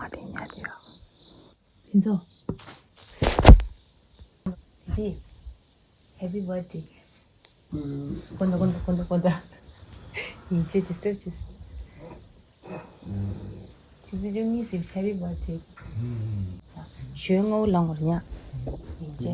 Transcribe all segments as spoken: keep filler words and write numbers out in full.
ཨ་དེ་ཉལ་དེ་ཡོད། དེ་ཚོ། Happy, happy birthday. ཀོན་ད་ཀོན་ད་ཀོན་ད་ཀོན་ད། ཡིན་ཅེ་disturb་བྱེད། ཆུ་ཚོད་བཅུ་གཉིས་ཟིན་happy birthday. ཞོན་ངའུ་ལང་བར་ཉ། ཡིན་ཅེ།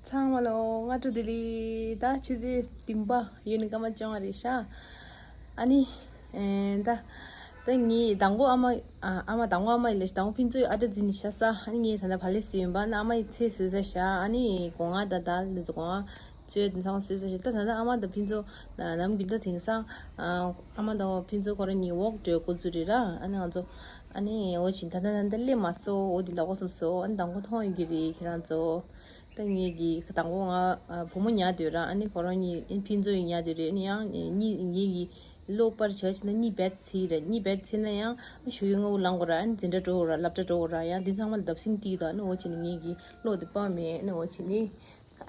ཚང་མ་ལོ་སྔ་དྲོ་བདེ་ལེགས། ད་ཆུ་ཚོད་བདུན་པ་ཡོད་ནི་སྐར་མ་བཅོ་ལྔ་རེད་ཤག་ཨ་ནི། ཨེ། ད་ད་ངས་དང་པོ་ཨ་མ། ཨ་ཨ་མ་དང་པོ་ཨ་མ་ཡིན་ལ་ཞིག་དང་པོ་ཕུན་ཚོགས་ཨ་ཏྲ་འཛིན་ནི་ཤ་ས། ཨ་ནི་ངས་ད་ལྟ་བག་ལེབ་བཟོས་ཡིན་པ་ན་ཨ་མ་ཡི་ཚེ་བཟོས་ས་ཤག་ཨ་ནི་སྒོ་ང་ད་ད་ལ་སྒོ་ང་བཅོས་དེ་ཚང་བཟོས་ས་ཤག་ད་ད་ལྟ་ཨ་མ་དང་ཕུན་ཚོགས་ནམ་རྒྱུན་ད་དེང་སང་ཨ་མ་དང་ཕུན་ཚོགས་ཁོ་རང་གཉིས་ཝོག་འགྲོ་འགོ་ཚུགས་རེད་ར། ཨ་ནི་ང་ཚོ་ཨ་ནི་འོ་ཅིན་ད་ད་ད་ད་སླེབས་མ་སོང་། འོ་དེ་ལ་འོ་བསམ་སོང་། ཨ་ནི་དང་པོ་མཐོང་ཡོད་ཀྱི་རེད་ཁྱེད་རང་ཚོ། ད་ངེད་ཀྱི་དང་པོ་ང་བུ་མོ་ཉལ་སྡོད་ར། ཨ་ནི་ཁོ་རང་གཉིས་ཨ་ནི་ཕུན་ཚོགས་ཡིན་ཉལ་སྡོད་རེད། ཨ་ནི་ཡང་གཉིས་ངེད་ཀྱི་གློ་བར་བྱ་ཕྱིན་ན་གཉིས་བེད་ཚིག་རེད། གཉིས་བེད་ཚིག་ན་ཡང་ཞུ་ཡི་ངའུ་ལང་གོ་ར། ཨ་ནི་འཛིན་གྲྭ་འགྲོ་གོ་ར། སློབ་གྲྭ་འགྲོ་གོ་ར། ཡང་འདི་ཚང་མ་ལ་བརྡབ་གསིག་སྤྲད་དོ། ཨ་ནི་འོ་ཅིན་ངེད་ཀྱི་གློ་དེ་སྤང་མེད། ཨ་ནི་འོ་ཅིན་ནི་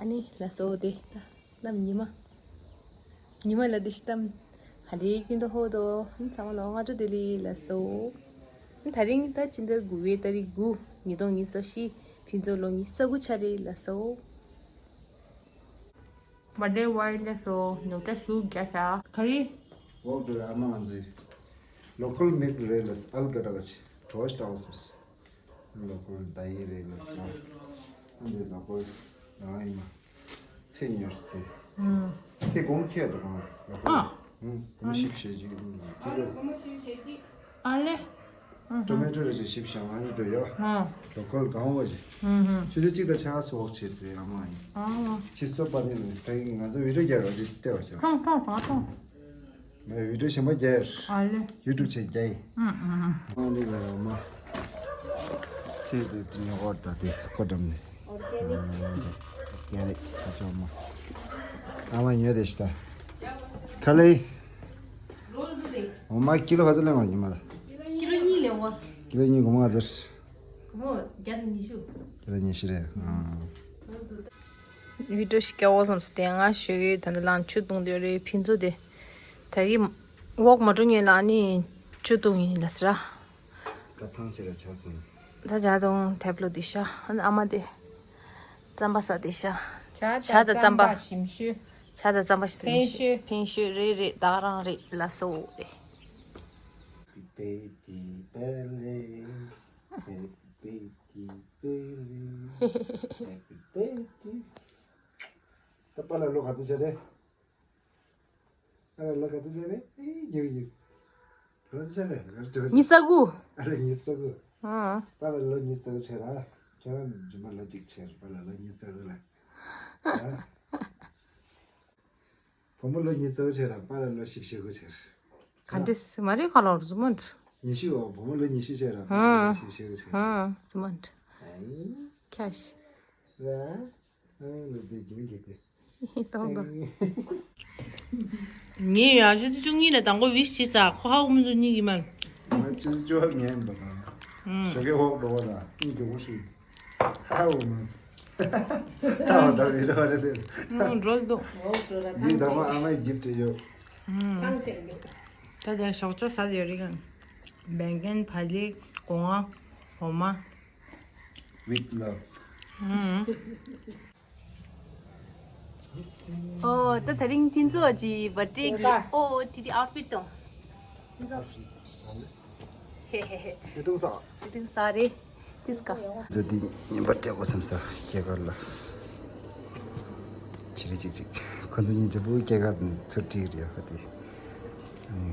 ཨ་ནི་ལ་སོ་དེ་ད་ནམ་ཉི་མ། ཉི་མ་ལ་དེ་ཤི་ཏམ། ཧ་རེ་ཀིན་ཏོ་ཧོ་དོ། ཚང་མ་ལོ་སྔ་དྲོ་བདེ་ལེགས་ལ་སོ། ད་རིང་ད་ཕྱི་ཟླ་དགུ་པའི་ཏ་རིག་དགུ་ཉིས་སྟོང་ཉི་ཤུ་རྩ་བཞི། ཕུན་ཚོགས་ལོ་ཉི་ཤུ་རྩ་དགུ་ཆགས་རེད་ལ་སོ། བ་དེ་ཝའི་ལ་སོ་ནུ་ཏ་ཤུ་རྒྱ་ཤ་ཁ་རི། ཝོག་འགྲོ་ཡ་ཨ་མ་ང་ཚོའི་ལོ་ཀལ་མེད་རེད་ལ་ཨལ་ག་ད་ག་ཆེ་གྲོ་ཞིག་ཏང་སོང་། ལོ་ཀོལ་ད་ཡིན་རེད་ལ་ས། ཨ་འདི་ལོ་ཀོལ་རང་ཡིན་མ། ཚེ་ཉོར་ཚེ། ཚེ་ཚེ་གོང་ཁྱེད་དུ་གང་ལོ་ཀོལ། ཨ། ཨུ་གོམ་ཞིབ་བྱེད་ཀྱི་ཡིན་ཁྱེད་ལོ། ཨ་ལེ། ཊོ་མེ་ཊོ་རེ་ཞིབ་བྱ་ང་རེ་འགྲོ་ཡོ། ལོ་ཀོལ་གང་བ་ཞིག་ཆུ་ཚོད་གཅིག་དང་ཕྱེད་ཀ་སོགས་བྱེད་ཚེ་ཨ་མ་ཡིན། ཕྱི་སོ་པ་ནི་ལ་ད་ཡིན་ང་ཚོ་བི་ཌིའོ་རྒྱག་རོགས་ཅིག་ལྟེ་བ་ཤོག་ཐོང་ཐོང་ཐོང་ཐོང་། ངས་བི་ཌིའོ་གཞན་པ་རྒྱག་ཨ་ལེ། ཡུ་ཊུབ་ཆེ་རྒྱག་ཨང་ཨང་། ཨང་ལི་ལ་ཡོ་མ། ཚེ་དེ་དུ་ཉོ་གོ་ད་དེ་ཀོ་འགྲམ་ནས། ཨོར་གེ་ནིག་ཨོར་གེ་ནིག་ཁ་ཆོ་མ། ཨ་མ་ཉོ་དེ་ཤི་ད། ཁ་ལེ། རོལ་དུ་དེ། འོ་མ་ཀི་ལོ་ག་ཚོད་ལེན་བ་ཉི་མ་ལ། ཀི་ལོ་གཉིས་ལེན་བ། ཀི་ལོ་གཉིས་སྒོར་མོ་ག་ཚོད། སྒོར་མོ་བརྒྱ་དང་ཉི་ཤུ། བརྒྱ་དང་ཉི་ཤུ་རེད། ཨང་། རོལ་དུ་དེ། བི་ཌིའོ་ཞིག་སྐྱོ་བོ་བསམ་སྟེ་ང་ཞོགས་ཀས་ད་ལྟ་ལངས་ཆུ་བཏུང་དེ་རེད། ཕུན་ཚོགས་དེ་ད་གི་ཝོག་མ་འགྲོ་ཉེ་ལ་ཨ་ནི་ཆུ་བཏུང་ཡིན་ལ་ཟེར་ར། ད་ཐང་ཆེ་ར་ཆ་སོང་། ད་ཇ་དང་ཐེབ་ལོ་དེ་ཤ་ཨ་ནི་ཨ་མ་དེ་རྩམ་པ་ཟ་དེ་ཤ། ཇ་དང་རྩམ་པ་ཞིམ་ཤོས། ཇ་དང་རྩམ་པ་ཞིམ་ཤོས། ཕན་ཤོས་རེད་རེད་ད་ག་རང་རེད་ལ་སོ་རེད། Happy birthday, happy birthday, happy birthday. ད་པཱ་ལགས་ལོ་ག་ཚོད་བྱས་རེད། པཱ་ལགས་ལོ་ག་ཚོད་བྱས་རེད། ཨེ་ཡོ་ཡོ། ལོ་ཚོད་བྱས་རེད་ལོ་ཚོད། ཉི་ཤུ་རྩ་དགུ། ཨ་ལེ་ཉི་ཤུ་རྩ་དགུ། ཨང་། པཱ་ལགས་ལོ་ཉི་ཤུ་རྩ་དགུ་བྱས་ར། ཁྱོད་རང་རྗེས་མ་ལོ་གཅིག་བྱས་ར་པཱ་ལགས་ལོ་ཉི་ཤུ་རྩ་དགུ་ལ། ཨ། བུ་མོ་ལོ་ཉི་ཤུ་རྩ་དགུ་བྱས་ར་པཱ་ལགས་ལོ་བཞི་བཅུ་ཞེ་དགུ་བྱས་ར། ག་འདྲས་མ་རེད་ཁ་ལོར་རྫུན་མ་འདྲ། ཉི་ཤུ་འོ་བུ་མོ་ལོ་ཉི་ཤུ་བྱས་ར་པཱ་ལགས་ལོ་བཞི་བཅུ་ཞེ་དགུ་བྱས་ར། ཨང་རྫུན་མ་འདྲ། ཨེ། ཁྱ་ཤི། ར། ཨེ་ལོ་དེ་རྒྱུན་གྱི་དེ། གཏོང་དང་། ངས་ཡང་ཆུ་ཚོད་བཅུ་གཉིས་ལ་དང་པོ་ཝིཤ་བྱས་ས་ཁོ་ཧ་གོ་མི་འདུག་གཉིས་ཀྱི་མ། ང་ཆུ་ཚོད་བཅུ་པ་ངས་ཡིན་པ་དང་། ཨང་། ཞོགས་ཀས་ཧོག་འགྲོ་བ་དང་གཉིས་མགྱོགས་པོ་ཞིག་ཧ་གོ་མ་སོང་། ལྟ་བ་དང་རི་ར་བ་རེད་དེ། ཨང་འགྲོ་འདུག་འདི་དང་པོ་ཨ་མའི་གིཕ་ཊི་ཡོད། ཨང་། ད་དེར་ཞོགས་ཇ་ཟ་ཡོད་རེད་གང་། བེང་གན་བག་ལེབ་སྒོ་ང་འོ་མ། With love. ཨང་། ཨོ་ད་དེ་རིང་ཕུན་ཚོགས་ཀྱི་བར་ཐ་ཌེ་གི་ཨོ་ཏི་ཏི་ཨའུཊ་ཕིཊ་དང་། ཕུན་ཚོགས། ཧེ་ཧེ་ཧེ། ཏི་ཏུང་ས། ཏི་ཏུང་ས་རེད། ཏིས་ཀ་ཛོ་དི་ཉིན་པར་སྤྲད་དགོས་བསམ་ས་སྐྱེས་སྐར་ལ། ཆི་རི་ཅིག་ཅིག་ཁོ་ཚོ་གཉིས་ཅི་པུ་སྐྱེས་སྐར་ནི་ཚུར་བྲིས་རེད་ཧ་དེ། ཨ་ནི།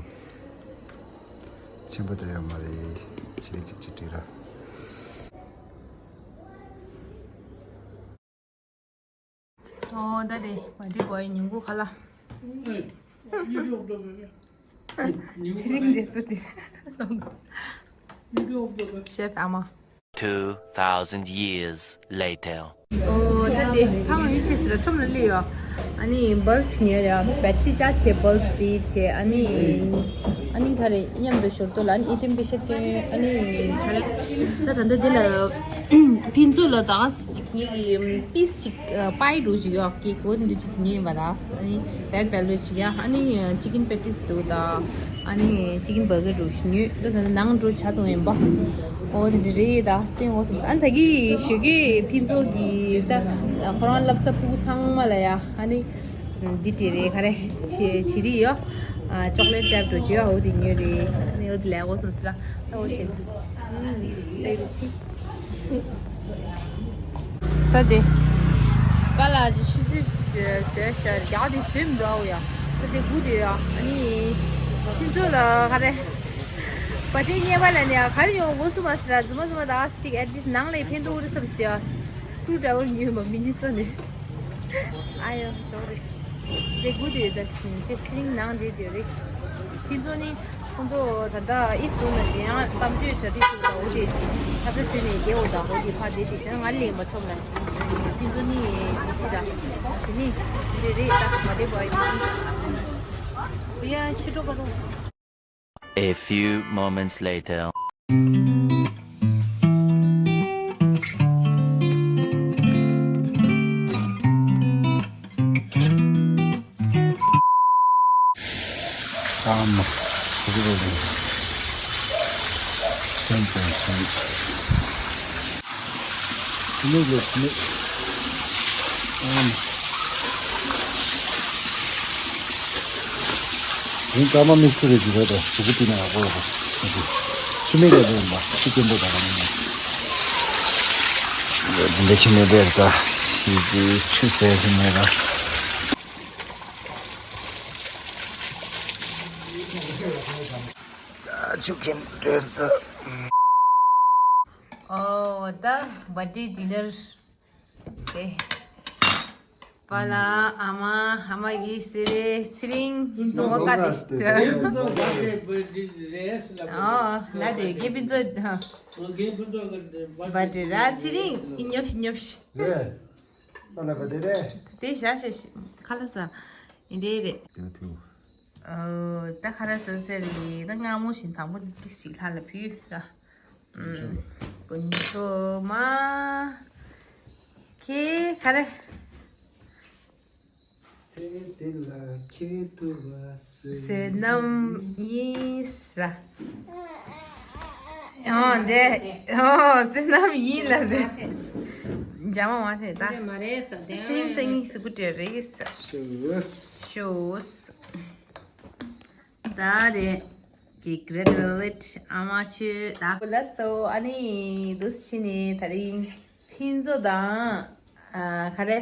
ཆེན་པོ་དེ་ཡང་མ་རེད། ཆི་རི་ཅིག་ཅིག་བྲིས་ར། ཨོ་ད་དེ་མ་འགྲིག་གོ་ཡི་ཉིན་གུང་ཁ་ལག་ཚེ་རིང་འདི་ཚོ་དེ་ཤེཕ་ཨ་མ། Two thousand years later. ཨོ་ད་དེ་ཁ་མ་ཡུ་ཆེ་སི་ར་ཁྲོམ་ལ་སླེབས་ཡོད། ཨ་ནི་བལ་བུ་ཉོས་ཡ་བེ་ཊ་རི་ཅར་ཇི་བྱེད་བལ་བུ་དེ་བྱེད་ཨ་ནི། ཨ་ནི་ག་རེ་མཉམ་དུ་ཞོར་དུ་ལ་ཨ་ནི་ཨི་ཏིམ་པི་ཤ་ཏེ་ཨ་ནི་ག་རེ་ད་ད་ལྟ་འདི་ལ་ཕན་ཚུན་ལ་ད་ཅིག་ངེད་ཀྱི་པིས་ཅིག་པའི་འགྲོ་ཅིག་ཡོད་ཀྱི་གོ་འདི་ཅིག་ཉོས་ཡིན་པ་ད་ཨ་ནི་རེད་ཝེལ་ཝེཊ་ཅིག་ཡ་ཨ་ནི་ཅི་ཀིན་པེ་ཊིས་འདུག་ད་ཨ་ནི་ཅི་ཀིན་བྷར་གར་འགྲོ་ཞིག་ཉོས་ད་ད་ནང་འགྲོ་བྱ་དང་ཡིན་པ་འོ་དེ་འདྲ་རེད་ད་སྟེང་འོ་སམ་ས་ཨ་ནི་ད་གི་ཞོགས་ཀས་ཕན་ཚུན་གི་ད་ཁོ་རང་ལབ་ས་ཕྲུ་གུ་ཚང་མ་ལ་ཡ་ཨ་ནི། འདི་དེ་རེད་ག་རེ། ཆི་ཆི་རི་ཡོ། ཨ་ཅོག་ལེཊ་ཊེབ་འགྲོ་ཅི་ཡོ་འོ་དེ་ཉོས་རེད། ཨ་ནི་འོ་དེ་ལས་འོ་སོང་ཟེར་ར། ཨ་འོ་ཤེས། ཨ་དེ་རེད་ཆི། ད་དེ། པཱ་ལགས་ཀྱི་ཆུ་ཚོད་བཟོས་ཤར་རྒྱག་དེ་བཟོས་མི་འདུག་ཨ་འོ་ཡ། ད་དེ་སྒུག་དེ་ཡོ་ཨ་ནི། ཁྱེད་ཚོ་ལ་ག་རེ། བ་ཏི་རྙེད་པ་ལ་ནི་ག་རེ་ཡོང་འོ་སོང་མ་ཟེར་ར་རྫུན་མ་རྫུན་མ་ད་སྟིག་ཨེ་ཊི་ལིསཊ་ནང་ལས་ཕན་ཐོགས་རེད་བསམ་ཟེར་ཡ། སྐུ་ཌ་རའི་ཝར་ཉོས་མ་མི་ནི་སོ་ནི། ཨ་ཡོ་ཇོག་རེ་ཤི། དེ་དགུ་དེ་ཡོད་ད་ཕྱིན་ཆད་ཚེ་རིང་ནང་དེ་དེ་རེད། ཕན་ཚུན་ནི་ཁོང་ཚོ་ད་ལྟ་ཨི་སུ་ན་ཡང་གཏམ་བརྗོད་གྲ་སྒྲིག་ཞུ་ད་འོ་དེ་ཅི་ཐབ་ར་བྱོས་ནས་དེ་འོ་ད་འོ་དེ་ཕ་དེ་དེ་བྱས་ན་ང་ལེན་པ་ཆོག་ལ། ཕན་ཚུན་ནི་དེ་ཅི་ད་ཞི་ནི་དེ་རེད་ད་མ་དེ་བ་ཡི་ཡ་ཕྱི་དྲོ་ག་རོ། A few moments later. ཨ་མ། སུ་རེད། སེམས་ཙམ་སེམས། ཁྱི་མིག་ལས་ཁྱི་མིག་ཨམ། ཡིན་ཀརྨ་མིག་ཆུ་རེད་ཀྱི་རེད་དོ། གཟུགས་པོ་བཏུད་ན་ཡག་པོ་ཡོད་པ། ཆུ་མིག་ལས་ལས་ཡིན་པ་ཆུ་སྐྱེན་པོ་དང་རང་ཡིན། འདི་འདྲ་ཁྱི་མིག་རེད་ད། ཤི་ཅི་ཆུ་ཟས་ཁྱི་མིག་ར། ཆུ་ཁྱི་རེད་ད། ཨོ་ད་བར་ཐི་ཌེ་ཌི་ནར། དེ། པཱ་ལགས་ཨ་མ་ཨ་མ་གི་སི་རེ་ཚེ་རིང་གདོང་པ་དཀར་དེ། ཨོ་ལ་དེ་དགེ་ཕུན་ཚོགས། བར་ཐི་ཌེ་ར་ཚེ་རིང་ཉོབ་ཤི་ཉོབ་ཤི། རེད། པཱ་ལགས་བར་ཐི་ཌེ་རེད། དེ་བཞག་བཞག་ཁ་ལག་ཟ། ཡིན་དེ་རེད། ཨོ་ད་ཁ་ལག་ཟ་ཟེར་རེད་ད་སྔ་མོ་བཞིན་དང་པོ་ཏིག་ཞིག་ལྷ་ལ་ཕུལ་ར། དཀོན་མཆོག་མ། ཁྱེད་ག་རེ། ཚེ་འདི་ལ་ཁྱེད་ཐུག་པ་བསོད་ནམས་ཡིན་ཟེར། ཨོ་འདི་ཨོ་བསོད་ནམས་ཡིན་ལ་ཟེར། འཇམ་མ་མ་ཐེ་ད། མ་རེད་ཟེར་དེ་ཚིང་ཚིང་སུ་གུ་དྲེ་རེད་ཟེར། ཤོ་ཤོ། ད་རེད། གི་གྷི་རེ་ཊི་ཝེ་ལེཊ་ཨ་མ་ཆོས་ད། ལགས་སོ་ཨ་ནི་འདུག་ཕྱིན་ནས་ད་རིང་ཕུན་ཚོགས་དང་ཨ་ག་རེ།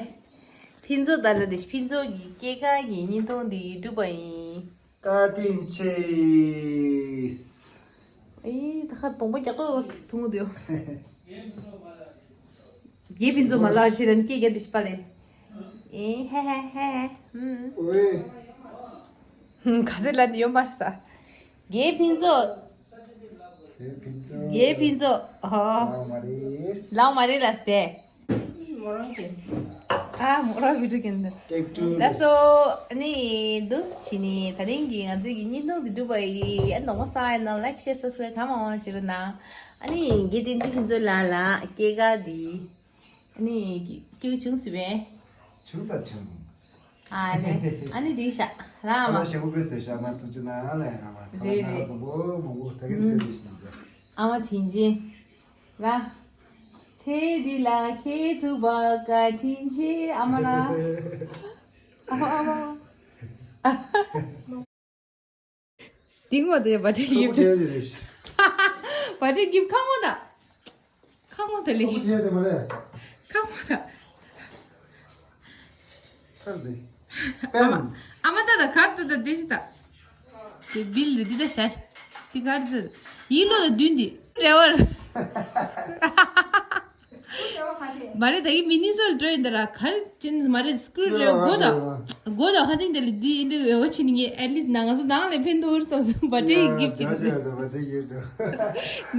ཕུན་ཚོགས་དང་ལ་དེ་ཕུན་ཚོགས་ཀྱི་སྐྱེས་སྐར་གྱི་བརྙན་ཐུང་འདི་བསྒྲུབས་པ་ཡིན། བཀའ་དྲིན་ཆེ། ཨེ་ད་ཁ་གདོང་པ་རྒྱག་ཏོ་ཐུང་དུ་ཡོད། རྒྱའི་ཕུན་ཚོགས་མ་ལགས་ཕྱིར་རན་སྐད་རྒྱག་འདི་ཤི་པ་ལས། ཨེ་ཧེ་ཧེ་ཧེ་ཧེ། ཨུམ། ཨོའེ། ཧུམ། ག་ཚོད་ལ་འདི་ཡོད་མ་རེད་ས། རྒྱའི་ཕུན་ཚོགས། རྒྱའི་ཕུན་ཚོགས། རྒྱའི་ཕུན་ཚོགས། ཧོ། ལའོ་མ་རེད། ལའོ་མ་རེད་ལ་སྟེ། མོ་རང་གི། ཨ་མོ་རང་བི་ཌིའོ་ཀན་ནས། ལགས་སོ། ཨ་ནི་འདུག་ཕྱིན་ནས་ད་རིང་གི་ང་ཚོའི་གི་བརྙན་ཐུང་འདི་བསྒྲུབས་པ་ཡིན། ཨ་ནི་གདོང་པ་སངས་ཡིན་ན་ལའིཀ་ཤེར་སབ་སི་ཀ་རའིབ་གང་མང་མང་བྱེད་རོགས་གནང་། ཨ་ནི་རྒྱའི་བསྟན་འཛིན་ཕུན་ཚོགས་ལགས་ལ་སྐྱེས་སྐར་འདི། ཨ་ནི་སྐྱེས་བྱུང་ཟེར་བས། བྱུང་དང་བྱུང་། ཨ་ལེ། ཨ་ནི་འགྲིག་ཤག་ར་མ། ཨ་མ་ཞེ་པོ་དགོས་ཟེར་ཤག་མ་ཐུག་ཅི་ན་ཨ་ལེ་ཨ་མ་ཁ་ལག་རེད་ཁ་རེད། ལག་འཛོམས་པོ་མང་པོ་ད་གིན་ཟེར་ལེ་ཞིག་ཅི། ཨ་མ་དྲིན་ཆེ། ར། ཚེ་འདི་ལ་ཁྱེད་ཐུག་པ་བཀའ་དྲིན་ཆེ་ཨ་མ་ར། ཨ་མ་ཨ་མ། འདི་ངོ་དེ་བ་ཏི་གིབ། བ་ཏི་གིབ་ཁ་ངོ་ད། ཁ་ངོ་ད་ལེ། ཁ་ངོ་ད། ཨ་མ་ཨ་མ་ད་ད་གར་ད་ད་དེ་ཤི་ད། དེ་བིལ་རེ་འདི་ད་ཤ་ཤ། དེ་གར་ད། ཡིན་ལོ་ད་བདུན་དེ། ཌ་རའི་ཝར། མ་རེད་ད་ཡིན་མི་ནི་སོལ་འགྲོ་ཡིན་ད་ར་གར་ཅན་མ་རེད། སྐུ་རེ་སྒོ་ད། སྒོ་ད་ཧ་ཅིང་དེ་ལ་འདི་ཡིན་འདི་འོ་ཆི་ནི་ངས་ཨེ་ལི་སི་ན་ང་ཚོ་ནང་ལས་ཕན་ཐོགས་སོ་སོ་བ་ཏི་གིབ་ཅིག་རེད།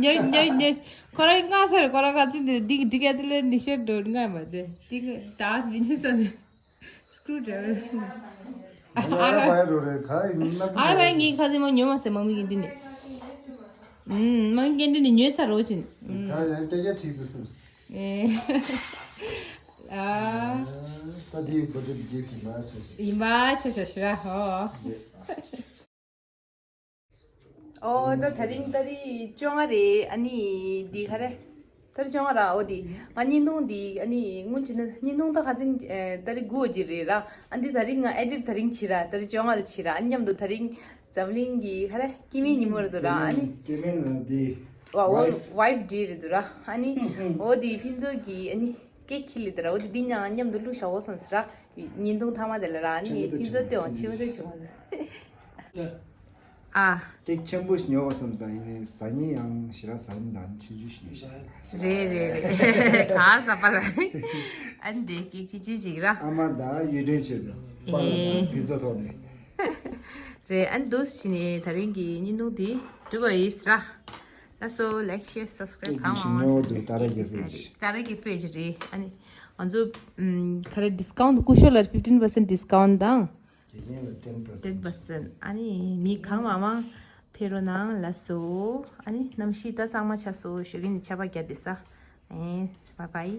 ཉོ་ཉོ་ཉོ། ཁོ་རང་སྔ་ས་རེད། ཁོ་རང་ཁ་ཚིག་འདི་འདི་འགྲིག་ཡ་དེ་ལས་འདི་ཤེར་འགྲོ་ང་མ་དེ་འདི་ད་མི་ནི་སོལ། སྐུ་རེ། ཨ་ར་བའི་རོ་རེ་ཁ་ཡིན་ན། ཨ་ར་བའི་ངའི་ཁ་སེ་མ་ཉོ་མ་སེ་མང་མི་གི་འདི་ནི། ཨུམ་མང་གི་འདི་ནི་ཉོས་ཚར་རོ་ཅིན། ཁ་ཡང་སྐད་ཆ་བྱེད་དུ་སུམས། ཨེ། ཨ། ད་དེའི་བོ་དེ་དེ་ཡིན་པ་ཆོས་ཆོས། ཡིན་པ་ཆོས་ཆོས་ཤི་ར་ཧོ། ཨོ་ད་དེ་རིང་ཏ་རིག་བཅོ་ལྔ་རེད། ཨ་ནི་འདི་ག་རེ། ཏ་རིག་བཅོ་ལྔ་ར། ཨོ་འདི་ང་བརྙན་ཐུང་འདི་ཨ་ནི་སྔོན་ཆད་ན་བརྙན་ཐུང་ད་ཁ་ཚིག་ཨེ་ཏ་རིག་དགུ་བོ་ཅིག་རེད་ར། ཨ་འདི་དེ་རིང་ང་ཨེ་ཌིཊ་དེ་རིང་བྱེད་ར། ཏ་རིག་བཅོ་ལྔ་ལ་བྱེད་ར། ཨ་མཉམ་དུ་དེ་རིང་འཛམ་གླིང་གི་ག་རེ་སྐྱེ་དམན་ཉིན་མོ་རེད་འདུག་ར། ཨ་ནི་སྐྱེ་དམན་ནི་འདི་ཝ་ཝ་ཝའིཕ་ཌེ་རེད་འདུག་ར། ཨ་ནི་ཨོ་འདི་ཕུན་ཚོགས་ཀྱི་ཨ་ནི་ཀེག་ཁྱེར་སླེབས་འདུག་ར། ཨོ་འདི་འདི་མཉམ་མཉམ་དུ་བླུགས་བཞག་འོ་བསམ་ཟེར་ར། བརྙན་ཐུང་མཐའ་མ་དེ་ལ་ར། ཨ་ནི་ཕུན་ཚོགས་ལྟོས་འོང་། ཆེ་མོ་ཆེ་མོ་ཟེར། ཨ། ཀེག་ཆེན་པོ་ཞིག་ཉོ་བ་བསམ་དང་། ཡིན་ནའི་ཟ་ཉིན་ཡང་ཞེ་དྲག་ཟ་ཡིན་དང་ཆུང་ཆུང་ཞིག་ཉོ་ཤག་རེད་རེད་རེད། ག་ཟ་པ་ལ། ཨ་ནི་དེ་ཀེག་ཆུང་ཆུང་ཞིག་ར། ཨ་མ་དང་གཡུ་སྒྲོན་བྱས་ནས་པཱ་ལགས་དང་ཨེ་ཕི་ཛ་ཐོག་ནས། རེད། ཨ་ནི་འདུག་སེ་བྱས་ནས་དེ་རིང་གི་བརྙན་ཐུང་འདི་འགྲུབ་པ་ཡིན་ཟེར་ར། ལགས་སོ། ལའིག་ཤེར་སབ་སི་ཀ་རེབ་གང་མང་མང་བྱེད། ད་རེས་ཀྱི་ཕེ་ཇི། ད་རེས་ཀྱི་ཕེ་ཇི་རེད། ཨ་ནི་ང་ཚོ་ཨམ་ག་རེ་ཌི་སི་ཀའུན་ཊི་སྐུ་ཞབས་ལ་ཕིཕ་ཊིན་པར་སེན་ཊི་ཌི་སི་ཀའུན་ཊི་དང་། དགེ་རྒན་ལ་ཊེན་པར་སེན་ཊི། ཊེན་པར་སེན་ཊི། ཨ་ནི་མི་གང་མང་མང་ཕེབས་རོགས་གནང་། ལགས་སོ། ཨ་ནི་གནམ་གཤིས་ད་གཙང་མ་ཆགས་སོང་། ཞོགས་ཀས་ནས་ཆར་པ་བརྒྱབ་བསྡད་ས། ཨེ། བའི་བའི།